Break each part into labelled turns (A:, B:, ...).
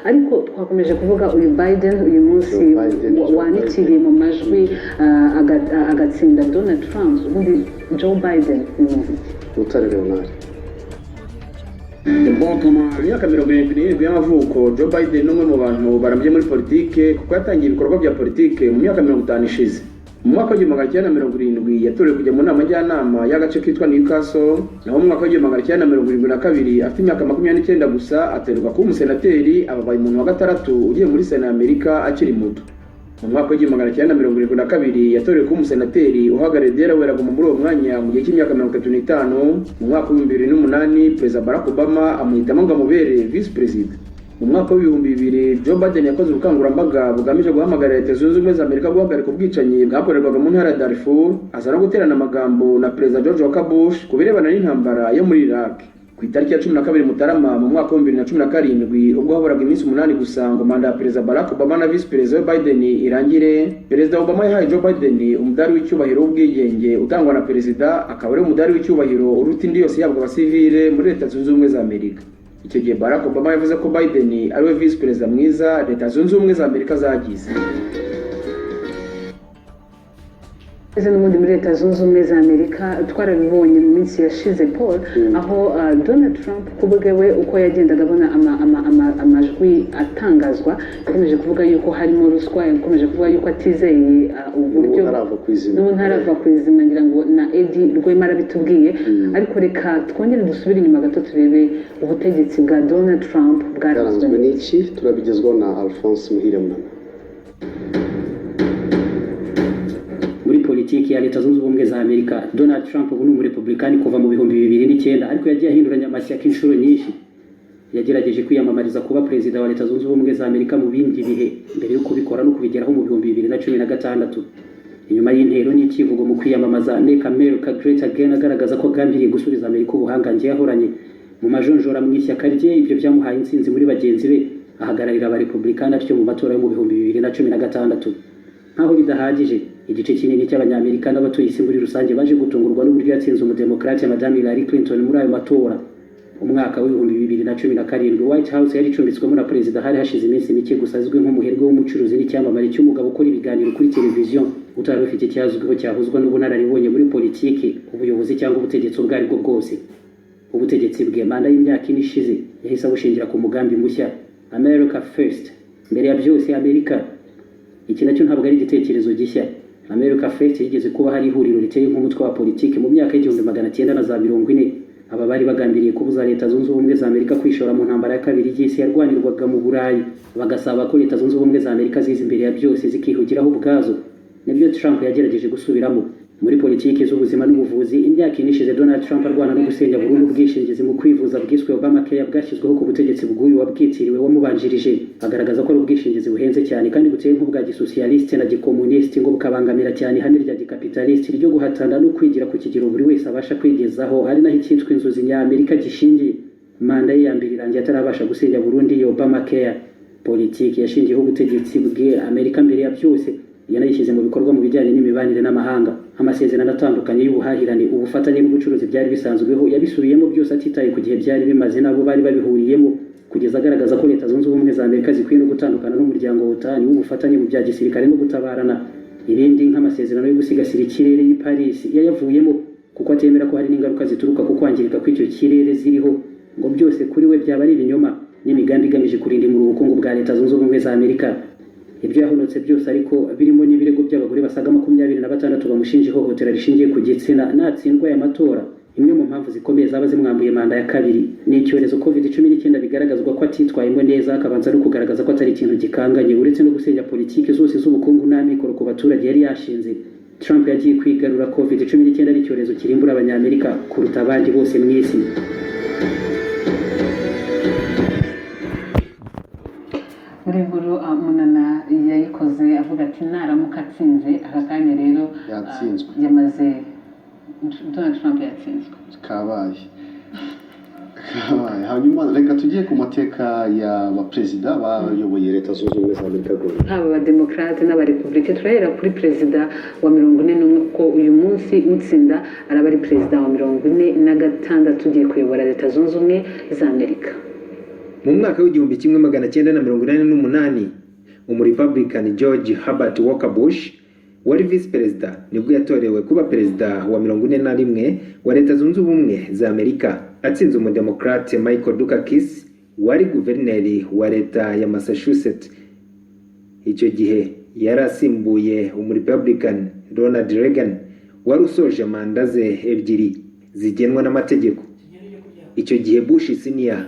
A: Ariko twakomeje kuvuga uyu Biden uyu munsi
B: Joe Biden, Joe
A: wanikiriye
B: Biden.
A: mu majwi, agatsinda Donald Trump. Ubundi Joe Biden ni muntu ki?
B: Rutare Leonard.
C: Ku myaka 77 y'amavuko, Joe Biden ni umwe mu bantu barambye muri politike, kuko yatangiye ibikorwa bya politike mu myaka 50 ishize. Mu mwaka wa 1970 yatorewe kujya mu nama njyanama y'agace kitwa Newcastle, naho mu mwaka wa 1972, afite imyaka 29 gusa, atorerwa kuba umusenateri, ababaye umuntu wa gatandatu ugiye muri sena ya Amerika akiri muto. Mu mwaka wa 1972 yatorewe kuba umusenateri uhagarariye Delaware, aguma muri uwo mwanya mu gihe cy'imyaka 35. Mu mwaka wa 2008, Perezida Barack Obama amuhitamo ngo amubere visi perezida. Mu mwaka wa 2000, Joe Biden yakoze ubukangurambaga bugamije guhamagarira Leta Zunze Ubumwe za Amerika guhagarika ubwicanyi bwakorerwaga mu ntara ya Darfur, aza no guterana amagambo na Perezida George Walker Bush ku birebana n'intambara yo muri Iraq. Ku itariki ya 12 Mutarama mu mwaka wa 2017, ubwo haburaga iminsi 8 gusa ngo manda ya Perezida Barack Obama na visi perezida we Biden irangire, Perezida Obama yahaye Joe Biden umudari w'icyubahiro w'ubwigenge utangwa na perezida, akaba ari umudari w'icyubahiro uruta indi yose ihabwa abasivile muri Leta Zunze Ubumwe za Amerika. Icyo gihe Barack Obama yavuze ko Biden ariwe visi perezida mwiza Leta Zunze Ubumwe za Amerika zagize.
A: Ese n'ubundi muri Leta Zunze Ubumwe za Amerika twarabibonye mu minsi yashize, Paul, aho Donald Trump ku bwe we, uko yagendaga abona amajwi atangazwa, yakomeje kuvuga yuko harimo ruswa, yakomeje kuvuga yuko atizeye uburyo
B: N'ubu ntarava ku izima.
A: N'ubu ntarava ku izima. Ngira ngo na Eddie Rwema arabitubwiye. Ariko reka twongere dusubire inyuma gato, turebe ubutegetsi bwa Donald Trump bwaranzwe
B: Bwaranzwe n'iki? Turabigezwaho na Alphonse Muhire Munana.
D: Muri politiki ya Leta Zunze Ubumwe za Amerika, Donald Trump ubu ni umurepublikani kuva mu 2009, ariko yagiye ahinduranya amashyaka inshuro nyinshi. Yagerageje kwiyamamariza kuba perezida wa Leta Zunze Ubumwe za Amerika mu bindi bihe mbere yo kubikora no kubigeraho mu 2016, inyuma y'intero n'icyivugo mu kwiyamamaza "Make America Great Again", agaragaza ko agambiriye gusubiza Amerika ubuhangange yahoranye. Mu majonjora mu ishyaka rye, ibyo byamuhaye intsinzi muri bagenzi be, ahagararira abarepublikani atyo mu matora yo mu 2016. Nk'aho bidahagije, igice kinini cy'Abanyamerika n'abatuye isi muri rusange baje gutungurwa n'uburyo yatsinze umudemokarate Madame Hillary Clinton muri ayo matora. Umwaka wa 2017, White House yari icumbitswemo na perezida hari hashize iminsi mike gusa azwi nk'umuherwe w'umucuruzi n'icyamamare cy'umugabo ukora ibiganiro kuri televiziyo, utari ufite icyazwiho cyahuzwa n'ubunararibonye muri politiki, ubuyobozi cyangwa ubutegetsi ubwo aribwo bwose. Ubutegetsi bwe, manda y'imyaka 4 ishize, yahise abushingira ku mugambi mushya, "America First", mbere ya byose Amerika. Iki nacyo ntabwo ari igitekerezo gishya. America First yigeze kuba hari ihuriro riteye nk'umutwe wa politiki mu myaka y'1940. Aba bari bagambiriye kubuza Leta Zunze Ubumwe za Amerika kwishora mu ntambara ya kabiri y'isi yarwanirwaga mu Burayi, bagasaba ko Leta Zunze Ubumwe za Amerika ziza imbere ya byose, zikihugiraho ubwazo. Nibyo Trump yagerageje gusubiramo muri politiki z'ubuzima n'ubuvuzi. Imyaka 4 ishize Donald Trump arwana no gusenya burundu ubwishingizi mu kwivuza bwiswe Obamacare, bwashyizweho ku butegetsi bw'uyu wabwitiriwe wamubanjirije, agaragaza ko ari ubwishingizi buhenze cyane kandi buteye nk'ubwa gisosiyalisite na gikomunisiti, ngo bukabangamira cyane ihame rya gikapitalisiti ryo guhatana no kwigira ku kigero buri wese abasha kwigezaho, ari naho icyitwa inzozi nyamerika gishingiye. Manda ye ya mbere irangiye atarabasha gusenya burundu iyo Obamacare. Politiki yashingiyeho ubutegetsi bwe, Amerika mbere ya byose, yanayishyize mu bikorwa mu bijyanye n'imibanire n'amahanga. Amasezerano atandukanye y'ubuhahirane, ubufatanye n'ubucuruzi byari bisanzweho yabisubiyemo byose, atitaye ku gihe byari bimaze n'abo bari babihuriyemo, kugeza agaragaza ko Leta Zunze Ubumwe za Amerika zikwiye no gutandukana n'umuryango OTAN w'ubufatanye mu bya gisirikare no gutabarana. Ibindi nk'amasezerano yo gusigasira ikirere y'i Paris yayavuyemo, kuko atemera ko hari n'ingaruka zituruka ku kwangirika kw'icyo kirere ziriho. Ngo byose kuri we byaba ari ibinyoma n'imigambi igamije kurindimura ubukungu bwa Leta Zunze Ubumwe za Amerika. Ibyo yahonotse byose ariko, birimo n'ibirego by'abagore basaga 26 bamushinja ihohotera rishingiye ku gitsina. Natsindwa aya matora, imwe mu mpamvu zikomeye zaba zimwambuye manda ya kabiri ni icyorezo COVID-19, bigaragazwa ko atitwayemo neza, akabanza no kugaragaza ko atari ikintu gikanganye. Uretse no gusenya politiki zose z'ubukungu n'amikoro ku baturage yari yashinze, Trump yagiye kwigarura COVID-19 ari icyorezo kirimbura Abanyamerika kuruta abandi bose mu isi.
A: Muri nkuru, Munana yayikoze avuga ati naramuka atsinze aka kanya rero.
B: Yatsinzwe.
A: Yamaze, Donald Trump yatsinzwe.
B: Kabaye, kabaye. Hanyuma reka tujye ku mateka y'abaperezida bayoboye Leta Zunze Ubumwe za Amerika rwose.
A: Haba abademokarate n'abarepublike. Turahera kuri perezida wa 41, kuko uyu munsi utsinda araba ari perezida wa 46 ugiye kuyobora Leta Zunze Ubumwe za Amerika.
E: Mu mwaka w'1988, Umurepublican George Herbert Walker Bush wari visi perezida nibwo yatorewe kuba perezida wa 41 wa Leta Zunze Ubumwe za Amerika, atsinze Umudemokrate Michael Dukakis wari guverineri wa leta ya Massachusetts. Icyo gihe yari asimbuye Umurepublican Ronald Reagan wari usoje manda ze ebyiri zigenwa n'amategeko. Icyo gihe Bush Senior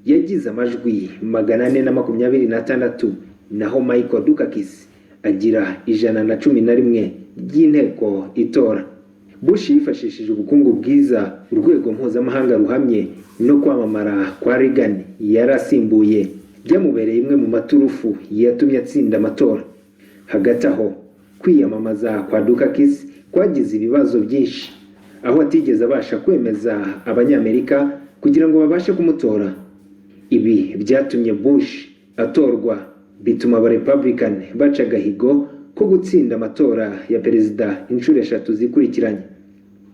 E: yagize amajwi 426, naho Michael Dukakis agira 111 ry'inteko itora. Bush yifashishije ubukungu bwiza, urwego mpuzamahanga ruhamye no kwamamara kwa Reagan yari asimbuye, byamubereye imwe mu maturufu yatumye atsinda amatora. Hagati aho, kwiyamamaza kwa Dukakis kwagize ibibazo byinshi, aho atigeze abasha kwemeza Abanyamerika kugira ngo babashe kumutora. Ibi byatumye Bush atorwa, bituma Abarepublican baca agahigo ko gutsinda amatora ya perezida inshuro eshatu zikurikiranye.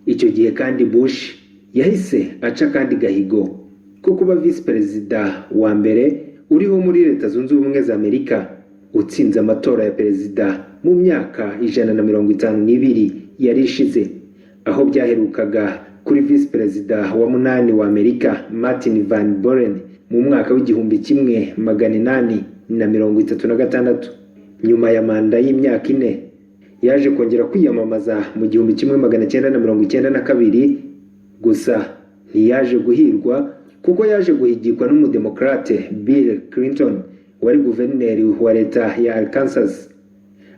E: Icyo gihe kandi Bush yahise aca akandi gahigo ko kuba visi perezida wa mbere uriho muri Leta Zunze Ubumwe za Amerika utsinze amatora ya perezida mu myaka 152 yari ishize, aho byaherukaga kuri visi perezida wa munani wa Amerika Martin Van Buren mu mwaka w'1836. Nyuma ya manda y'imyaka 4, yaje kongera kwiyamamaza mu 1992, gusa ntiyaje guhirwa kuko yaje guhigikwa n'Umudemokrate Bill Clinton wari guverineri wa leta ya Arkansas,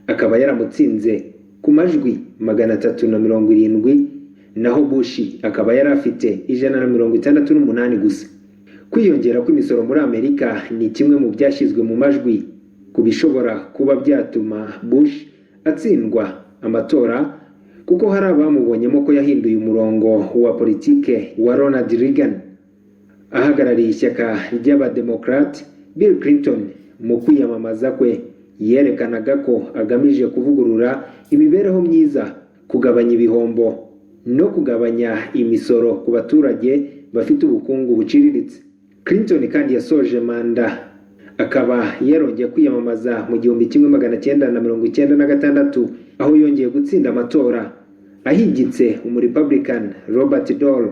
E: akaba yaramutsinze ku majwi 370, naho Bush akaba yari afite 168 gusa. Kwiyongera kw'imisoro muri Amerika ni kimwe mu byashyizwe mu majwi ku bishobora kuba byatuma Bush atsindwa amatora, kuko hari abamubonyemo ko yahinduye umurongo wa politike wa Ronald Reagan. Ahagarariye ishyaka ry'Abademokrate, Bill Clinton mu kwiyamamaza kwe yerekanaga ko agamije kuvugurura imibereho myiza, kugabanya ibihombo no kugabanya imisoro ku baturage bafite ubukungu buciriritse. Clinton kandi yasoje manda akaba yarongeye kwiyamamaza mu 1996, aho yongeye gutsinda amatora ahigitse Umurepublican Robert Dole.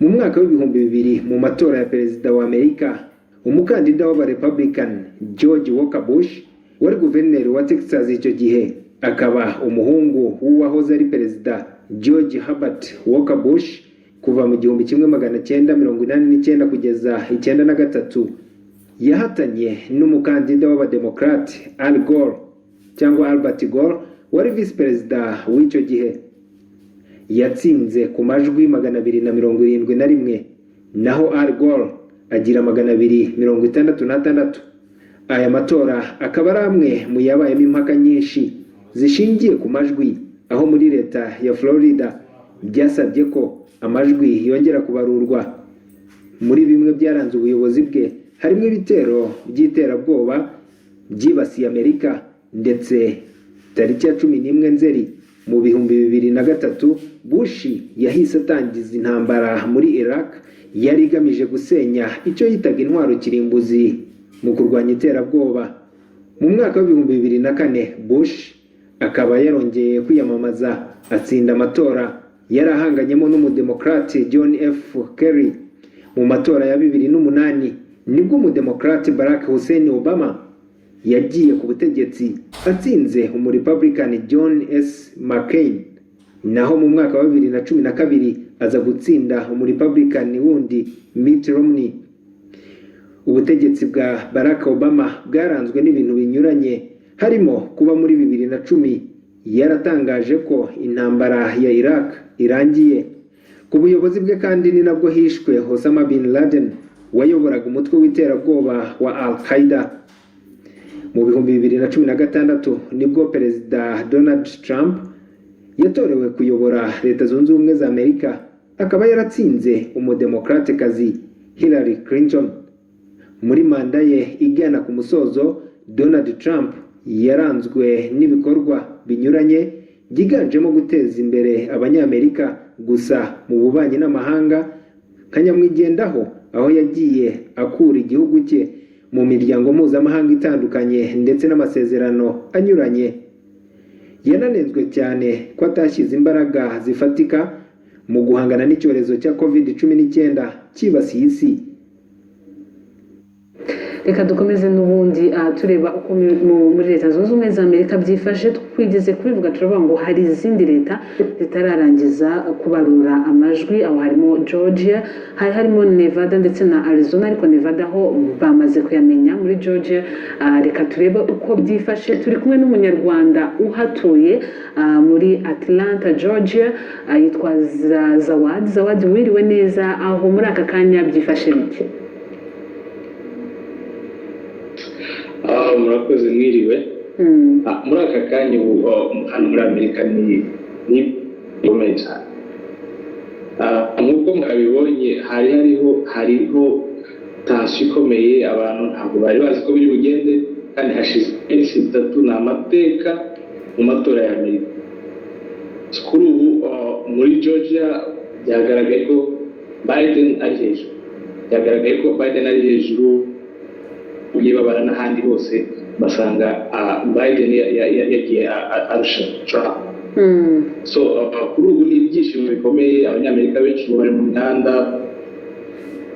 E: Mu mwaka w'2000, mu matora ya perezida wa Amerika, umukandida w'Abarepublican George Walker Bush wari guverineri wa Texas icyo gihe, akaba umuhungu w'uwahoze ari perezida George Herbert Walker Bush kuva mu 1989 kugeza 93, yahatanye n'umukandida w'Abademokrate Al Gore cyangwa Albert Gore wari visi perezida w'icyo gihe. Yatsinze ku majwi 271, naho Al Gore agira 266. Aya matora akaba ari amwe mu yabayemo impaka nyinshi zishingiye ku majwi, aho muri leta ya Florida byasabye ko amajwi yongera kubarurwa. Muri bimwe byaranze ubuyobozi bwe harimo ibitero by'iterabwoba byibasiye Amerika, ndetse tariki ya 11 Nzeri mu 2003, Bush yahise atangiza intambara muri Iraq yari igamije gusenya icyo yitaga intwaro kirimbuzi mu kurwanya iterabwoba. Mu mwaka w'2004, Bush akaba yarongeye kwiyamamaza, atsinda amatora yari ahanganyemo n'Umudemokrate John F Kerry. Mu matora ya 2008 nibwo Umudemokrate Barack Hussein Obama yagiye ku butegetsi, atsinze Umurepublican John S McCain, naho mu mwaka wa 2012 aza gutsinda Umurepublican wundi Mitt Romney. Ubutegetsi bwa Barack Obama bwaranzwe n'ibintu binyuranye, harimo kuba muri 2010 yaratangaje ko intambara ya Iraq irangiye. Ku buyobozi bwe kandi ni nabwo hishwe Osama bin Laden wayoboraga umutwe w'iterabwoba wa Al Qaeda. Mu 2016 nibwo Perezida Donald Trump yatorewe kuyobora Leta Zunze Ubumwe za Amerika, akaba yaratsinze Umudemokratekazi Hillary Clinton. Muri manda ye igana ku musozo, Donald Trump yaranzwe n'ibikorwa binyuranye byiganjemo guteza imbere Abanyamerika, gusa mu bubanyi n'amahanga nka nyamwigendaho. aho yagiye akura igihugu cye mu miryango mpuzamahanga itandukanye ndetse n'amasezerano anyuranye. Yananenzwe cyane ko atashyize imbaraga zifatika mu guhangana n'icyorezo cya COVID-19 cyibasiye isi.
A: Reka dukomeze n'ubundi tureba uko muri Leta Zunze Ubumwe za Amerika byifashe. Twigeze kubivuga, turavuga ngo hari izindi leta zitararangiza kubarura amajwi. Aho harimo Georgia, hari harimo Nevada ndetse na Arizona, ariko Nevada ho bamaze kuyamenya. Muri Georgia, reka turebe uko byifashe. Turi kumwe n'Umunyarwanda uhatuye muri Atlanta, Georgia, yitwa Zawadi. Zawadi, wiriwe neza? Aho muri aka kanya byifashe bite?
F: Murakoze, mwiriwe. Muri aka kanya ubu hano muri Amerika ni bikomeye cyane. Nk'uko mwabibonye, hari hariho tension ikomeye. Abantu ntabwo bari bazi ko biri bugende, kandi hashize iminsi 3. Ni amateka mu matora ya Amerika. Kuri ubu muri Georgia byagaragaye ko Biden ari hejuru, byagaragaye ko Biden ari hejuru. Ugiye babara n'ahandi hose basanga Biden yagiye arusha Trump. So kuri ubu ni ibyishimo bikomeye. Abanyamerika benshi ubu bari mu mihanda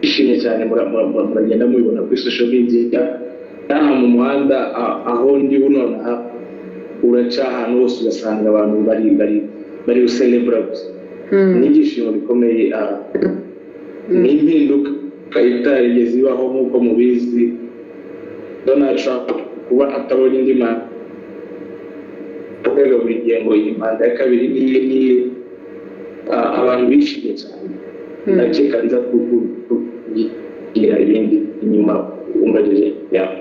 F: bishimye cyane. Muragenda mubibona kuri social media. N'aha mu muhanda aho ndi nonaha, uraca ahantu hose ugasanga abantu bari guselebura gusa. Ni ibyishimo bikomeye, ni impinduka itarigeze ibaho. Nk'uko mubizi, Donald Trump kuba atabonye indi manda, avugaga buri gihe ngo iyi manda ya kabiri niye niye. Abantu bishimye cyane. Ndakeka nza kugira ibindi inyuma umbajije yawe.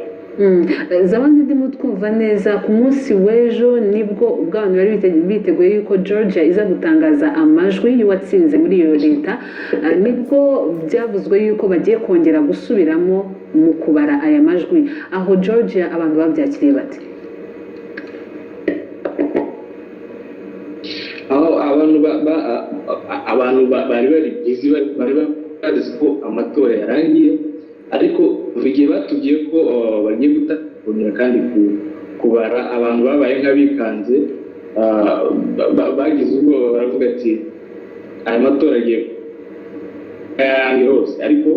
A: Zawadi, ndimo twumva neza, ku munsi w'ejo nibwo ubwo abantu bari biteguye yuko Georgia iza gutangaza amajwi y'uwatsinze muri iyo leta, nibwo byavuzwe yuko bagiye kongera gusubiramo mu kubara aya majwi. Aho Georgia abantu babyakiriye bate?
F: Aho abantu bari bari bizi, bari bazi ko amatora yarangiye, ariko kuva igihe batubwiye ko bagiye gutangira kandi kubara, abantu babaye nk'abikanze, bagize ubwoba, baravuga ati aya matora agiye yarangiye hose. Ariko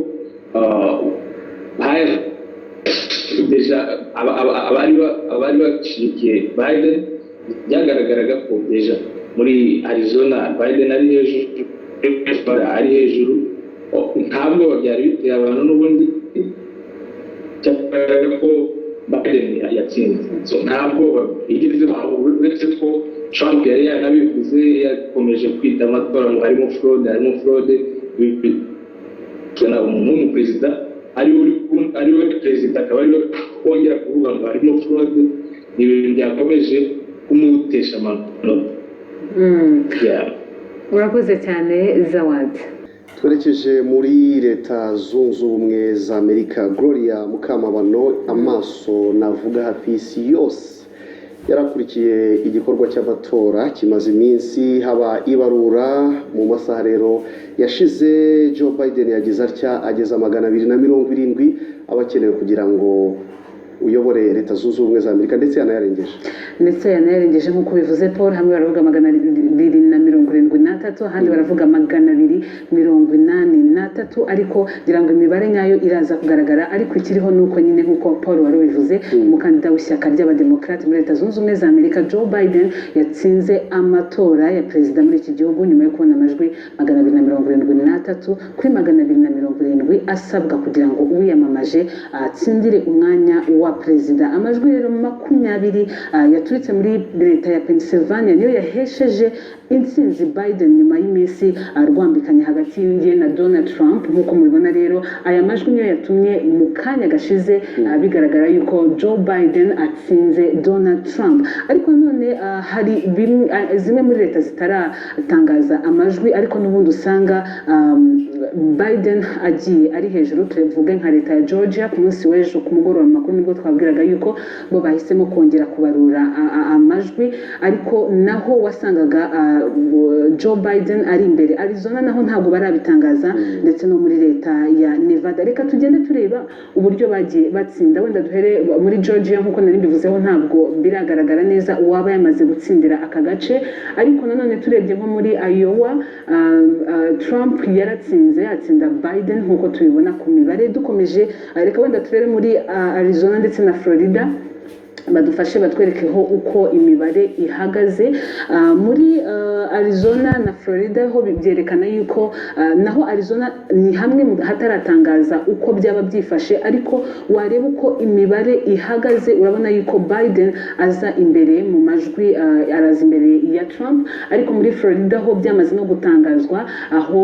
F: déjà abari bashyigikiye Biden, byagaragaraga ko déjà muri Arizona Biden ari hejuru, ari hejuru. Nta bwoba byari biteye abantu n'ubundi, cyagaragaraga ko Biden yatsinze. So, nta bwoba bigeze baho, uretse ko Trump yari yanabivuze, yakomeje kwita amatora ngo harimo fraude, harimo fraude. Umuntu w'umuperezida ari we perezida akaba ari we wongera kuvuga ngo harimo fraude, ni ibintu byakomeje kumutesha amanota. Yeah.
A: Urakoze cyane, Zawadi.
B: Twerekeje muri Leta Zunze Ubumwe za Amerika. Gloria Mukamabano, amaso navuga hafi y'isi yose yarakurikiye igikorwa cy'amatora kimaze iminsi haba ibarura. Mu masaha rero yashize, Joe Biden yagize atya ageza 270 aba akenewe kugira ngo uyobore Leta Zunze Ubumwe za Amerika, ndetse yanayarengeje.
A: Ndetse yanayarengeje nk'uko bivuze, Paul. Hamwe baravuga 273, ahandi baravuga 283, ariko ngira ngo imibare nyayo iraza kugaragara. Ariko ikiriho ni uko nyine, nk'uko Paul wari ubivuze, umukandida w'ishyaka ry'Abademokarate muri Leta Zunze Ubumwe za Amerika, Joe Biden, yatsinze amatora ya perezida muri iki gihugu nyuma yo kubona amajwi 273 kuri 270 asabwa kugira ngo uwiyamamaje atsindire umwanya wa perezida. Amajwi rero 20 yaturutse muri leta ya Pennsylvania niyo yahesheje intsinzi Biden nyuma y'iminsi rwambikanye hagati ye na Donald Trump. Nk'uko mubibona rero, aya majwi niyo yatumye mu kanya gashize bigaragara yuko Joe Biden atsinze Donald Trump. Ariko none hari zimwe muri leta zitaratangaza amajwi, ariko n'ubundi usanga Biden agiye ari hejuru. Tuvuge nka leta ya Georgia, ku munsi w'ejo ku mugoroba mu makuru nibwo twabwiraga yuko bo bahisemo kongera kubarura amajwi, ariko naho wasangaga Joe Biden ari imbere. Arizona naho ntabwo barabitangaza, ndetse no muri leta ya Nevada. Reka tugende tureba uburyo bagiye batsinda. Wenda duhere muri Georgia. Nk'uko nari mbivuzeho, ntabwo biragaragara neza uwaba yamaze gutsindira aka gace, ariko nanone turebye nko muri Iowa, Trump yaratsinze, atsinda Biden nk'uko tubibona ku mibare. Dukomeje, reka wenda turebe muri Arizona ndetse na Florida, badufashe batwerekeho uko imibare ihagaze. Muri Arizona na Florida ho byerekana yuko naho Arizona ni hamwe mu hataratangaza uko byaba byifashe, ariko wareba uko imibare ihagaze urabona yuko Biden aza imbere mu majwi, araza imbere ya Trump. Ariko muri Florida ho byamaze no gutangazwa, aho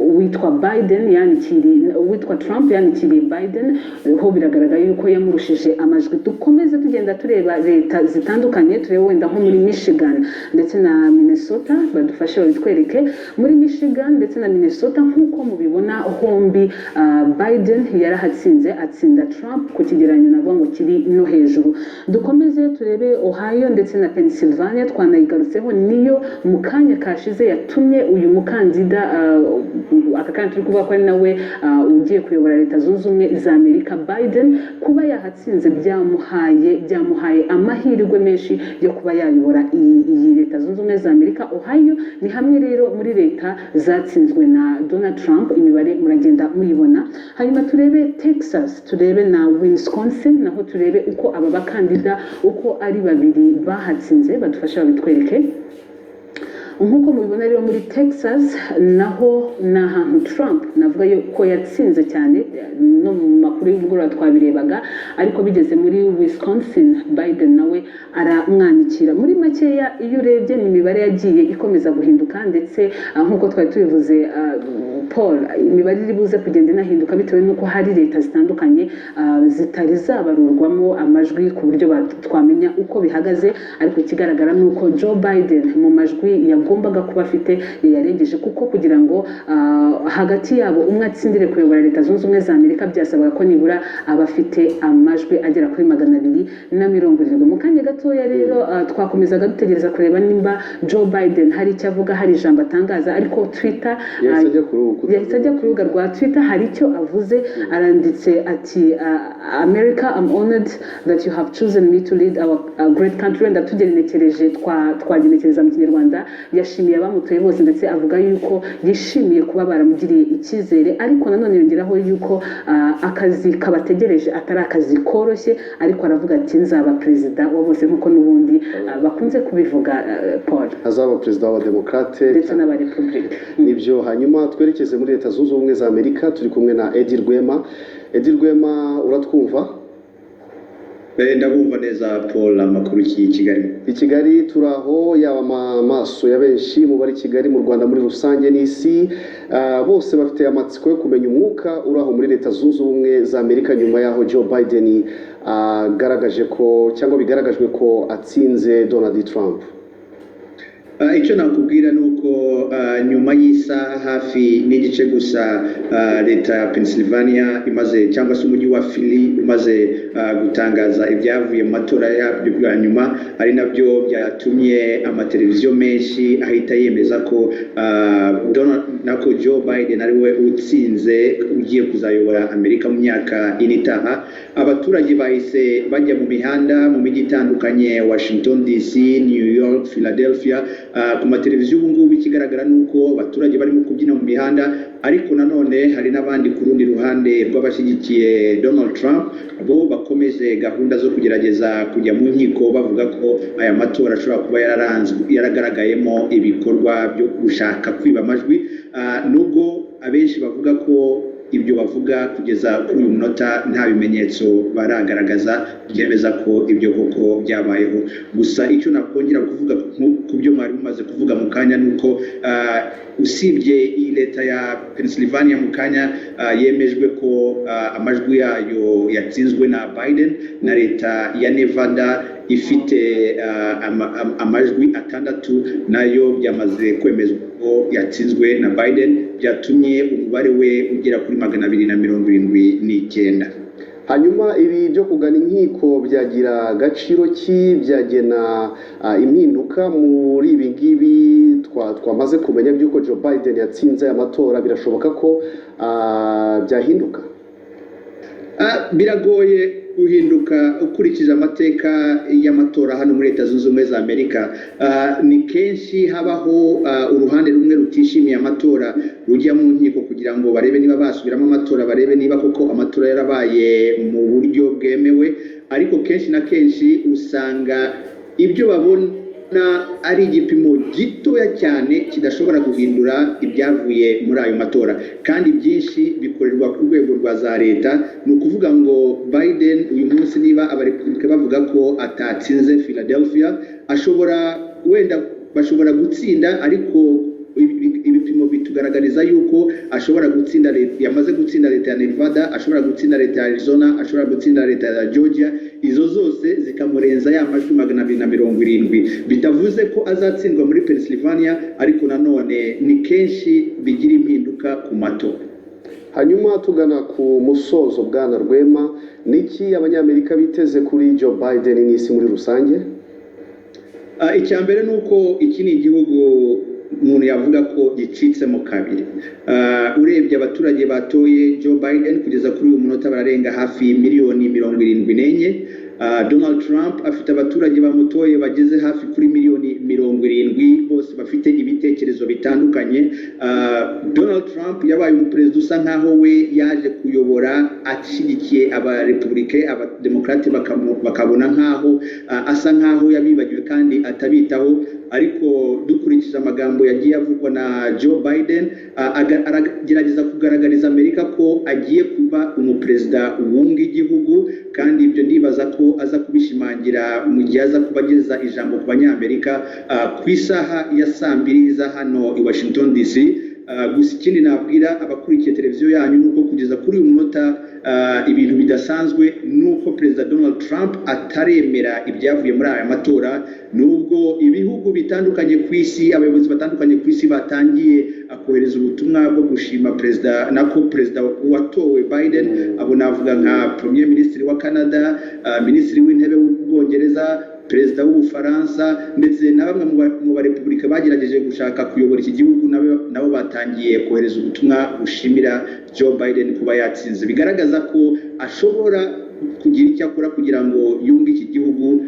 A: uwitwa Biden yanikiriye, uwitwa Trump yanikiriye Biden, ho biragaragara yuko yamurushije amajwi. Dukomeze tugenda tureba leta zitandukanye, turebe wenda nko muri Michigan ndetse na Minnesota, badufashe babitwereke. Muri Michigan ndetse na Minnesota, nk'uko mubibona hombi, Biden yarahatsinze, atsinda Trump ku kigereranyo navuga ngo kiri no hejuru. Dukomeze turebe Ohio ndetse na Pennsylvania. Twanayigarutseho, niyo mu kanya kashize yatumye uyu mukandida, aka kanya turi kuvuga ko ari nawe ugiye kuyobora Leta Zunze Ubumwe za Amerika, Biden, kuba yahatsinze byamuhaye amahirwe menshi yo kuba yayobora iyi Leta Zunze Ubumwe za Amerika. Ohio ni hamwe rero muri leta zatsinzwe na Donald Trump, imibare muragenda muyibona. Hanyuma turebe Texas, turebe na Wisconsin, naho turebe uko aba bakandida uko ari babiri bahatsinze, badufashe babitwereke. Nk'uko mubibona rero, muri Texas naho ni ahantu Trump navuga ko yatsinze cyane, no mu makuru y'umugoroba twabirebaga, ariko bigeze muri Wisconsin Biden nawe aramwanikira. Muri makeya, iyo urebye ni imibare yagiye ikomeza guhinduka, ndetse nk'uko twari tubivuze, Paul, imibare iri buze kugenda inahinduka bitewe n'uko hari leta zitandukanye zitari zabarurwamo amajwi ku buryo twamenya uko bihagaze. Ariko ikigaragara ni uko Joe Biden mu majwi yagombaga kuba afite yayarengeje, kuko kugira ngo hagati yabo umwe atsindire kuyobora Leta Zunze Ubumwe za Amerika byasabaga ko nibura aba afite amajwi agera kuri 270. Mu kanya gatoya rero twakomezaga dutegereza kureba nimba Joe Biden hari icyo avuga, hari ijambo atangaza, ariko Twitter
B: Yahise ajya ku rubuga.
A: Yahise ajya ku rubuga rwa Twitter, hari icyo avuze. Aranditse ati: "America, I'm honored that you have chosen me to lead our great country." Wenda tugenekereje, twagenekereza mu Kinyarwanda, yashimiye abamutoye bose, ndetse avuga yuko yishimiye kuba baramugiriye icyizere, ariko nanone yongeraho yuko akazi kabategereje atari akazi koroshye, ariko aravuga ati: "Nzaba perezida wa bose," nk'uko n'ubundi bakunze kubivuga, Paul.
B: Azaba perezida w'Abademokarate
A: ndetse n'Abarepubulika.
B: Nibyo. Hanyuma twerekeze muri Leta Zunze Ubumwe za Amerika, turi kumwe na Edi Rwema. Edi Rwema, uratwumva?
G: Ndabumva neza, Paul. Amakuru ki i Kigali?
B: I Kigali turi aho, yaba amaso ya benshi mu bari i Kigali, mu Rwanda muri rusange n'isi, bose bafite amatsiko yo kumenya umwuka uri aho muri Leta Zunze Ubumwe za Amerika nyuma y'aho Joe Biden agaragaje ko, cyangwa bigaragajwe ko atsinze Donald Trump.
G: Icyo nakubwira ni uko nyuma y'isaha hafi n'igice gusa leta ya Pennsylvania imaze, cyangwa se umujyi wa Philly umaze gutangaza ibyavuye mu matora yabyo bwa nyuma, ari nabyo byatumye amateleviziyo menshi ahita yemeza ko Donald, nako Joe Biden ari we utsinze, ugiye kuzayobora Amerika mu myaka 4 itaha, abaturage bahise bajya mu mihanda mu mijyi itandukanye: Washington DC, New York, Philadelphia. Ku mateleviziyo ubu ngubu ikigaragara ni uko abaturage barimo kubyina mu mihanda, ariko nanone hari n'abandi ku rundi ruhande rw'abashyigikiye Donald Trump, bo bakomeje gahunda zo kugerageza kujya mu nkiko, bavuga ko aya matora ashobora kuba yaragaragayemo ibikorwa byo gushaka kwiba amajwi. Nubwo abenshi bavuga ko ibyo bavuga kugeza kuri uyu munota nta bimenyetso baragaragaza byemeza ko ibyo koko byabayeho. Gusa icyo nakongera kuvuga ku byo mwari mumaze kuvuga mu kanya ni uko usibye iyi leta ya Pennsylvania mu kanya yemejwe ko amajwi yayo yatsinzwe na Biden, na leta ya Nevada ifite amajwi 6 nayo byamaze kwemezwa ko yatsinzwe na Biden, byatumye umubare we ugera kuri 279.
B: Hanyuma ibi byo kugana inkiko byagira agaciro ki? Byagena impinduka muri ibi ngibi twamaze kumenya by'uko Joe Biden yatsinze aya matora? Birashoboka ko byahinduka?
G: Biragoye guhinduka ukurikije amateka y'amatora hano muri Leta Zunze Ubumwe za Amerika. Ni kenshi habaho uruhande rumwe rutishimiye amatora rujya mu nkiko kugira ngo barebe niba basubiramo amatora, barebe niba koko amatora yarabaye mu buryo bwemewe, ariko kenshi na kenshi usanga ibyo babona ari igipimo gitoya cyane kidashobora guhindura ibyavuye muri ayo matora, kandi byinshi bikorerwa ku rwego rwa za leta. Ni ukuvuga ngo Biden uyu munsi, niba Abarepubulika bavuga ko atatsinze Philadelphia, ashobora wenda bashobora gutsinda, ariko ibipimo bitugaragariza yuko ashobora gutsinda yamaze gutsinda leta ya Nevada, ashobora gutsinda leta ya Arizona, ashobora gutsinda leta ya Georgia, izo zose zikamurenza ya majwi 270. Bitavuze ko azatsindwa muri Pennsylvania, ariko nanone ni kenshi bigira impinduka ku matora.
B: Hanyuma tugana ku musozo, bwana Rwema, niki Abanyamerika biteze kuri Joe Biden n'isi muri rusange?
G: Icya mbere ni uko iki ni igihugu umuntu yavuga ko gicitsemo kabiri. Urebye abaturage batoye Joe Biden kugeza kuri uyu munota bararenga hafi miliyoni 74. Donald Trump afite abaturage bamutoye bageze hafi kuri miliyoni 70, bose bafite ibitekerezo bitandukanye. Donald Trump yabaye umuperezida usa nkaho we yaje kuyobora ashyigikiye Abarepubulike, Abademokarate bakabona nkaho asa nkaho yabibagiwe kandi atabitaho. Ariko dukurikije amagambo yagiye avugwa na Joe Biden, aragerageza kugaragariza Amerika ko agiye kuba umuperezida wunga igihugu, kandi ibyo ndibaza ko aza kubishimangira mu gihe aza kuba ageza ijambo ku Banyamerika ku isaha ya saa 2 za hano i Washington DC. Gusa ikindi nabwira abakurikiye televiziyo yanyu ni uko kugeza kuri uyu munota ibintu bidasanzwe ni uko Perezida Donald Trump ataremera ibyavuye muri aya matora, nubwo ibihugu bitandukanye ku isi, abayobozi batandukanye ku isi batangiye kohereza ubutumwa bwo gushima perezida, nako perezida watowe Biden. Abo navuga nka Premier Minisitiri wa Canada, Minisitiri w'Intebe w'Ubwongereza, Perezida w'Ubufaransa, ndetse na bamwe mu Barepubulika bagerageje gushaka kuyobora iki gihugu, nabo batangiye kohereza ubutumwa bushimira Joe Biden kuba yatsinze, bigaragaza ko ashobora kugira icyo akora kugira ngo yunge iki gihugu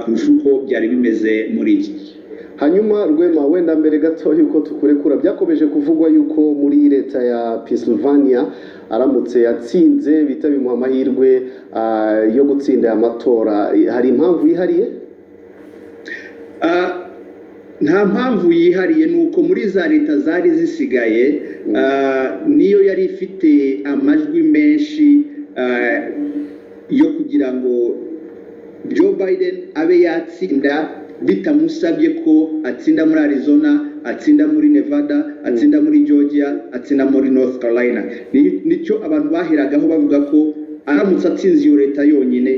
G: kurusha uko byari bimeze muri iki gihe.
B: Hanyuma Rwema, wenda mbere gato yuko tukurekura, byakomeje kuvugwa yuko muri leta ya Pennsylvania aramutse yatsinze bita bimuha amahirwe yo gutsinda aya matora. Hari impamvu yihariye?
G: Nta mpamvu yihariye, ni uko muri za leta zari zisigaye niyo yari ifite amajwi menshi yo kugira ngo Joe Biden abe yatsinda bitamusabye ko atsinda muri Arizona, atsinda muri Nevada, atsinda muri Georgia, atsinda muri North Carolina. Nicyo abantu baheragaho bavuga ko aramutse atsinze iyo leta yonyine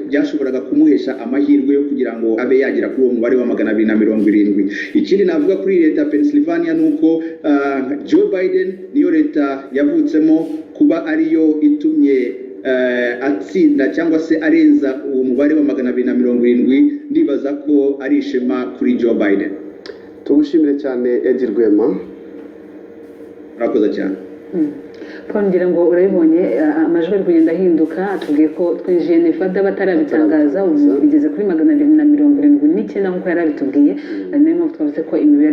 G: byashoboraga kumuhesha amahirwe yo kugira ngo abe yagera kuri uwo mubare wa 270. Ikindi navuga kuri leta ya Pennsylvania ni uko Joe Biden niyo leta yavutsemo, kuba ariyo itumye atsinda cyangwa se arenza uwo mubare wa 270, ndibaza ko ari ishema kuri Joe Biden.
B: Tugushimire cyane, Edi Rwema.
G: Murakoze cyane.
A: Paul, ngira ngo urabibonye, amajwi ari kugenda ahinduka. Atubwiye ko twinjiye Nevada batarabitangaza, ubu bigeze kuri 279 nk'uko yari abitubwiye. Niyo mpamvu twavuze ko imibare